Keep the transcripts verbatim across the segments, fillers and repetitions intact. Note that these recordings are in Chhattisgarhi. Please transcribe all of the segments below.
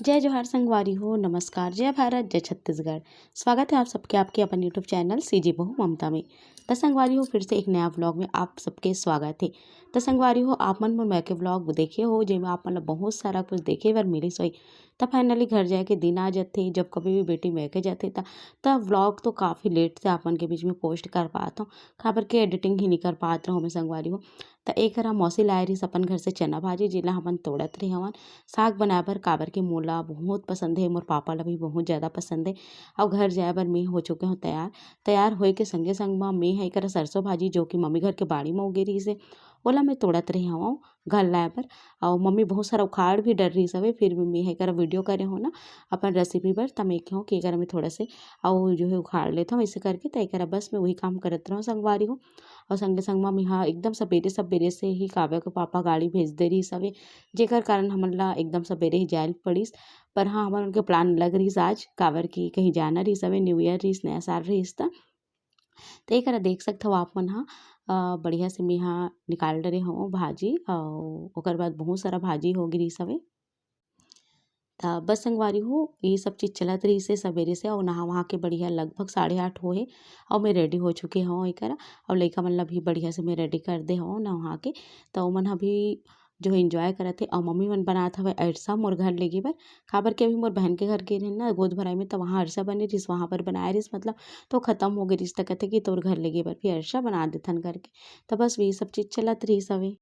जय जोहार संगवारी हो, नमस्कार, जय भारत, जय छत्तीसगढ़। स्वागत है आप सबके आपके अपन YouTube चैनल सीजी बहू ममता में। त संगवारी हो, फिर से एक नया व्लॉग में आप सबके स्वागत है। त संगवारी हो, आप मन मोर मैके व्लॉग देखे हो, जेमे आप मन ला बहुत सारा कुछ देखे बर मिलिस होही। त फाइनली घर जाए के दिन आ जाथे। जब कभी भी बेटी मैके जाथे त, त व्लॉग तो काफ़ी लेट से आप मन के बीच में पोस्ट कर पात हूँ, काबर के एडिटिंग ही नहीं कर पात रहूँ मैं संगवारी हो। त एक हरा मौसी लाए रहिस अपन घर से चना भाजी, जेला हमन तोड़त रहे हवन साग बनाए बर, काबर के मोला बहुत पसंद है, मोर पापा ला भी बहुत ज़्यादा पसंद है। अउ घर जाए बर मैं हो चुके हूँ तैयार। तैयार होए के संगे संग म मैं ह एकरा सरसों भाजी, जो कि मम्मी घर के बाड़ी म उगे रहिस हे, ओला मैं तोड़त रहे हवं घर लाए बर। अउ मम्मी बहुत सारा उखाड़ भी डर रहिस हवे, फिर भी मैं ह एकरा वीडियो करे हूँ ना अपन रेसिपी बर, त मैं कहूँ कि एकरा मैं थोड़ा से अउ जो है उखाड़ लेत हूँ, ऐसे करके। त एकरा बस मैं वही काम करत रहूँ संगवारी हो। अउ संगे संग म मेहा एकदम सबेरे सबेरे से ही काव्या के पापा गाड़ी भेज दे रहिस हवे, जेकर कारण हमन ला एकदम सबेरे ही जाए ल पड़िस। पर हाँ, हमन के प्लान अलग रहिस आज, काबर कि कहीं जाना रहिस हवे, न्यू ईयर रहिस, नया साल रहिस त। त एकरा देख सकथव आप मन ह, अ, बढ़िया से मेहा निकाल डरे हवं भाजी, अउ ओकर बाद बहुत सारा भाजी हो गे रहिस हवे। त बस संगवारी हो, ये सब चीज़ चलत रहिस हे सबेरे से, अउ नहा वहा के बढ़िया लगभग साढ़े आठ होए, अउ मैं रेडी हो चुके हवं एकरा, अउ लइका मन ला भी बढ़िया से मैं रेडी कर दे हवं नहा के। त ओमन ह भी जो है एंजॉय करत हे, अउ मम्मी मन बनात हवे अरसा मोर घर लेगे बर, काबर कि अभी मोर बहन के घर गे रहेन ना गोद भराई में, त वहाँ अरसा बने रहिस, वहाँ पर बनाए रहिस, मतलब, तो खत्म हो गे रहिस, त कथे कि तोर घर लेगे बर भी अरसा बना देथन करके। त बस वही सब चीज़ चलत रहिस हवे।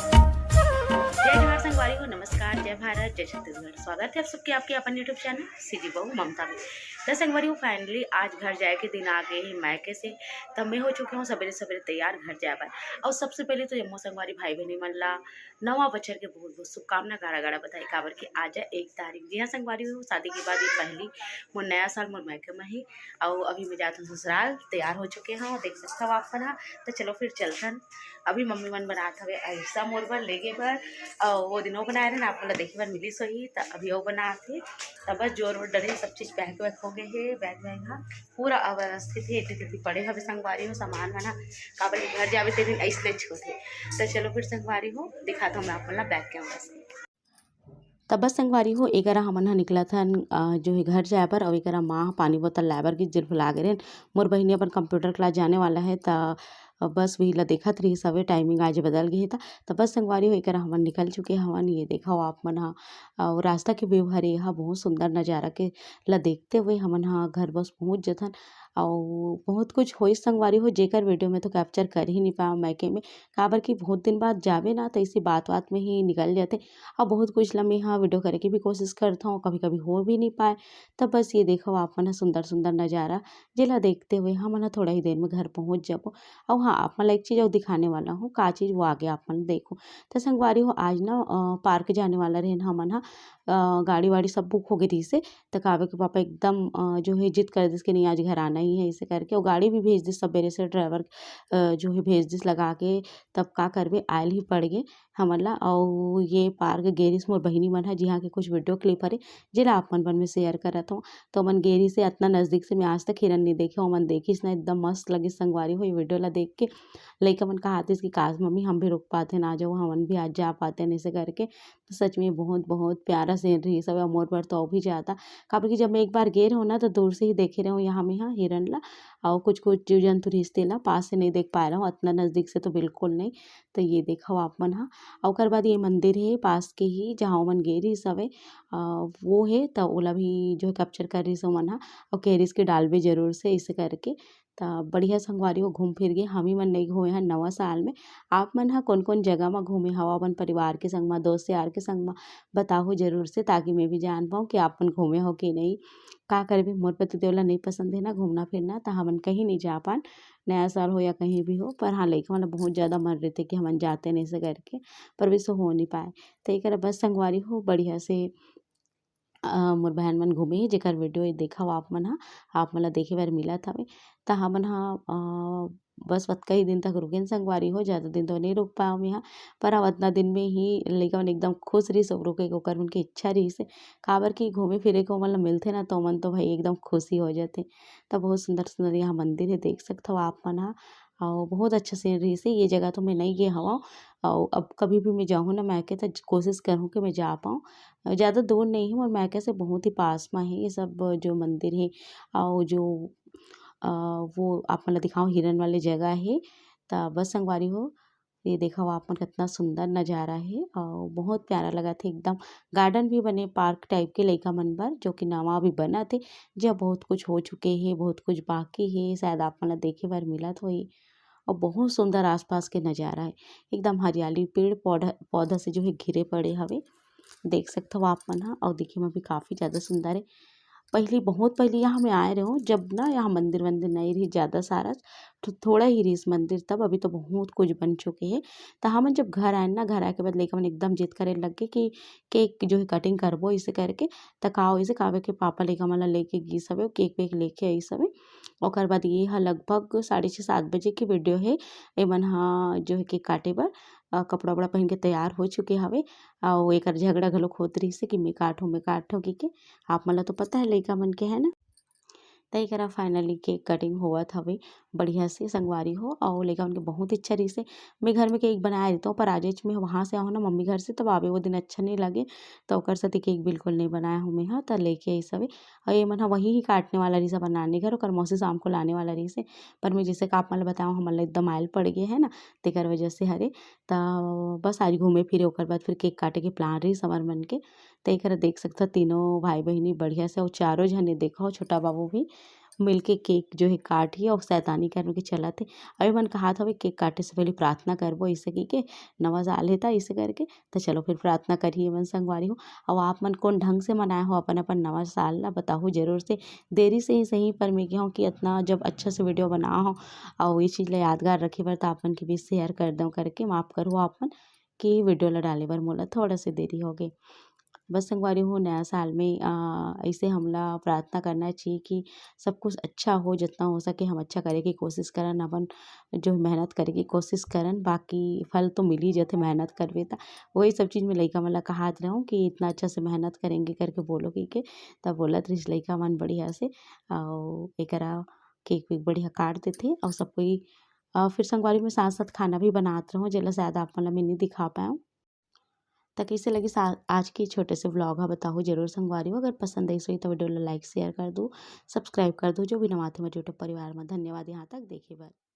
जय जोहार संगवारी हो, नमस्कार, जय भारत, जय छत्तीसगढ़। स्वागत है आप सबके आपके अपन YouTube चैनल सीजी बहू ममता में। त संगवारी हो, फाइनली आज घर जाए के दिन आ गए हैं मायके से। तब मैं हो चुके हूँ सबेरे सबेरे तैयार घर जाए बर। अउ सबसे पहले तो जम्मो संगवारी भाई बहनी मन ला नवा बछर के बहुत बहुत शुभकामना गाड़ा गाड़ा बधाई, काबर कि आज है एक तारीख। जी हाँ संगवारी हो, शादी के बाद ये पहली मोर नया साल मोर मायके में ही। अउ अभी मैं जात हूँ ससुराल, तैयार हो चुके हूँ, देख सकथव आप मन ह। त चलो फिर चलथन। अभी मम्मी मन बनात हवे अरसा मोर बर लेगे बर, अउ वो दिन वो बनाए रहेन, आप मन ला देखे बर मिलिस होही। त अभी वो बनात हे, त बस जोर वोर डरे, सब चीज़ पैक वैक हो गए हे, बैग वैग ह पूरा अव्यवस्थित हे, एती तेती पड़े हवे संगवारी हो सामान मन ह, काबर कि घर जाबे ते दिन अइसने होथे। त चलो फिर संगवारी हो, दिखात हूँ मैं आप मन ला बैक कैमरा से। त बस संगवारी हो, एकरा हमन ह निकलत हन, अ, जो है घर जाए बर, अउ एकरा माँ ह पानी बोतल लाए बर गिस, जेल भुला गे रहेन। मोर बहिनी अपन कंप्यूटर क्लास जाने वाला है, त बस वही ला देखत रहिस हवे, टाइमिंग आज बदल गे हे त। त बस संगवारी हो, एकरा हमन निकल चुके हवन। ये देखव आप मन ह, अउ रास्ता के व्यू हरे, एहा बहुत सुंदर नजारा के ला देखते हुए हमन ह घर बस पहुँच जथन। अउ बहुत कुछ होइस संगवारी हो, जेकर वीडियो में तो कैप्चर कर ही नहीं पाएंव मायके में, काबर कि बहुत दिन बाद जाबे ना, त इसी बात बात में ही निकल जाथे। अउ बहुत कुछ ला मैं ह वीडियो करे के भी कोशिश करथव, कभी कभी हो भी नहीं पाए। त बस ये देखव आप मन ह सुंदर सुंदर नजारा, जेला देखते हुए हमन ह थोड़ा ही देर में घर पहुँच जाबो। अउ हाँ, आप मन ला एक चीज़ अउ दिखाने वाला हूँ, का चीज़ वो आगे आप मन देखो। त संगवारी हो, आज ना, अ, पार्क जाने वाला रहेन हमन ह, अ, गाड़ी वाड़ी सब बुक हो गे रहिस हे। त काव्या के पापा एकदम, अ, जो है जिद कर दिस कि नहीं, आज घर आना ही है, ऐसे करके वो गाड़ी भी भेज दिस सबेरे से, ड्राइवर, अ, जो है भेज दिस लगा के। तब का करबे, आयल ही पड़ गे हमन ला। अउ ये पार्क गे रिहिस मोर बहिनी मन ह, जिहाँ के कुछ वीडियो क्लिप हरे, जेला आप मन बर मैं शेयर करत हूँ। तो मन गे रिहिस हे, अतना नजदीक से मैं आज तक हिरन नहीं देखे, ओमन देखिस ना, एकदम मस्त लगिस संगवारी हो ये वीडियो ला देख के। लइका मन कहातिस कि काश मम्मी, हम भी रुक पाते ना, जाओ, हमन भी आज जा पाते, ऐसे करके। तो सच में बहुत, बहुत प्यारा सीन रहिस हवे, मोर बर तो अउ भी ज़्यादा, काबर कि जब मैं एक बार गे रहूँ ना, तो दूर से ही देखे रहूँ यहाँ में, हाँ, हिरन ला, अउ कुछ-कुछ जीव जंतु रहिस तेला पास से नहीं देख पाए रहूँ, अतना नजदीक से तो बिल्कुल नहीं। तो ये देखव आप मन ह, अउ ओकर बाद ये मंदिर हे पास के ही, जहाँ ओमन गे रहिस हवे, अ, वो हे, त ओला भी जो है कैप्चर कर रहिस ओमन ह, अउ कह रहिस कि डालबे जरूर से, ऐसे करके। त बढ़िया संगवारी हो, घूम फिर गे। हम ही मन नहीं घूमे हन नवा साल में। आप मन ह कोन-कोन जगह म घूमे हव अपन परिवार के संग म, दोस्त यार के संग म? बताहू जरूर से, ताकि मैं भी जान पाऊँ कि आप मन घूमे हो कि नहीं। का करबे, मोर पतिदेव ला नहीं पसंद हे ना घूमना फिरना, त हमन कहीं नहीं जा पान, नया साल हो या कहीं भी हो। पर हाँ, लइका मन ला बहुत ज़्यादा मन रहिथे कि हमन जाते नहीं से करके, पर वैसे हो नहीं पाए। त एकरा बस संगवारी हो, बढ़िया से अ, मोर बहन मन घूमे हे, जेकर वीडियो ये देखव आप मन ह, आप मन ल देखे बर मिलत हवे। त हमन ह, अ, बस ओतका ही दिन तक रुकेन संगवारी हो, ज़्यादा दिन तो नइ रुक पाएँव मेहा, पर हाँ, ओतना दिन में ही लइका मन एकदम खुश रहिस, रुके के ओकर मन के इच्छा रहिस हे, काबर कि घूमे फिरे के ओमन ल मिलथे ना, त ओमन तो भाई एकदम खुशी हो जाथे। त बहुत सुंदर-सुंदर यहाँ मंदिर हे, देख सकथव आप मन ह, अउ बहुत अच्छा सीन रहिस हे। ये जगह तो मैं नइ गे हवव, अउ अब कभी भी मैं जाहूँ ना मायके, त कोशिश करहूँ कि मैं जा पाऊँ। ज़्यादा दूर नइ हे, मोर मायके से बहुत ही पास म हे ये सब जो मंदिर हे, अउ जो, अ, वो आप मन ल दिखाऊँ हिरन वाले जगह हे। त बस संगवारी हो, ये देखव आप मन कतना सुंदर नज़ारा हे अउ बहुत प्यारा लगत हे एकदम। गार्डन भी बने पार्क टाइप के लइका मन बर, जो कि नवा अभी बनत हे, जे बहुत कुछ हो चुके हे, बहुत कुछ बाकी हे, शायद आप मन ल देखे बर मिलत होही। अउ बहुत सुंदर आसपास के नज़ारा हे, एकदम हरियाली पेड़ पौधा, पौधा से जो हे घिरे पड़े हवे, देख सकथव आप मन ह। अउ दिखे में भी काफ़ी ज़्यादा सुंदर हे। पहिली, बहुत पहिली यहाँ मैं आए रहेंव, जब ना यहाँ मंदिर वंदिर नइ रहिस ज़्यादा सारा, थो-, थोड़ा ही रहिस मंदिर तब, अभी तो बहुत कुछ बन चुके हे। त हमन जब घर आएन ना, घर आए के बाद लइका मन एकदम जिद करे लग गे कि केक जो हे कटिंग करबो इसे करके। त का होइस हे, कावे के पापा लइका मन ला लेके गिस हवे, केक वेक लेके आइस हवे। ओकर बाद ये ह लगभग साढ़े छः सात बजे के वीडियो हे। एमन ह जो हे केक काटे बर, अ, कपड़ा वपड़ा पहिन के तैयार हो चुके हवे। अउ एकर झगड़ा घलोक होत रहिस हे कि मैं काटहूँ, मैं काटहूँ कहिके। आप मन ला तो पता हे लइका मन के, है ना? त एकरा finally केक कटिंग होवत हवे बढ़िया से संगवारी हो, अउ लइका मन के बहुत इच्छा रहिस हे। मैं घर में केक बनाए रहितेंव, पर आज मैं वहाँ से आहूँ ना मम्मी घर से, तब आबे वो दिन अच्छा नइ लगे, त ओकर सेती केक बिल्कुल नइ बनाए हूँ मैं ह, त लेके आइस हवे। अउ ये मन ह वही ही काटने वाला रहिस अपन नानी घर, ओकर मौसी शाम को लाने वाला रहिस हे, पर मैं जैसे कि आप मन ल बताएंव, हमन ल एकदम आयल पड़ गे है ना, तेकर वजह से हरे। त बस आज घूमे फिरे, ओकर बाद फिर केक काटे के प्लान रहिस हमर मन के। त एकरा देख सकथव, तीनों भाई बहिनी बढ़िया से, अउ चारों झने देखव, छोटा बाबू भी मिलके केक जो हे काटही अउ शैतानी करके चलत हे। अउ एमन कहत हवे, "केक काटे से पहले प्रार्थना करबो," अइसे कहिके, नवा साल हे त अइसे करके। त चलो फिर प्रार्थना करही एमन संगवारी हो। अउ आप मन कोन ढंग से मनाए हो अपन-अपन नवा साल ला, बताहू जरूर से। देरी से ही सही, पर मैं कहूँ कि अतना जब अच्छा से वीडियो बनाए हो अउ ये चीज ला यादगार रखे बर, त आप मन के बीच share कर देंव करके, माफ करहू आप मन कि वीडियो ला डाले बर मोला थोड़ा से देरी हो गे। बस संगवारी हो, नया साल में, अ, ऐसे हमला प्रार्थना करना चाहिए कि सब कुछ अच्छा हो, जितना हो सके हम अच्छा करे के कोशिश करन, अपन जो मेहनत करे के कोशिश करन, बाकी फल तो मिल ही जथे मेहनत करबे त। वही सब चीज में लइका मन ला कहात रहूँ कि इतना अच्छा से मेहनत करेंगे करके बोलो कहिके, तब बोलत रहिस लइका मन बढ़िया से। अउ एकरा केक वेक बढ़िया काट देथे अउ सब कोई, अ, फिर संगवारी में साथ-साथ खाना भी बनात रहूँ, जेला शायद आप मन ला मैं नइ दिखा पाएँव। त कइसे लगिस आ-, आज के छोटे से vlog ह, बताहू जरूर संगवारी हो। अगर पसंद आइस होही त वीडियो ला like, share कर दू, subscribe कर दू, जो भी नवा आथे मोर YouTube परिवार म। धन्यवाद यहाँ तक देखे बर।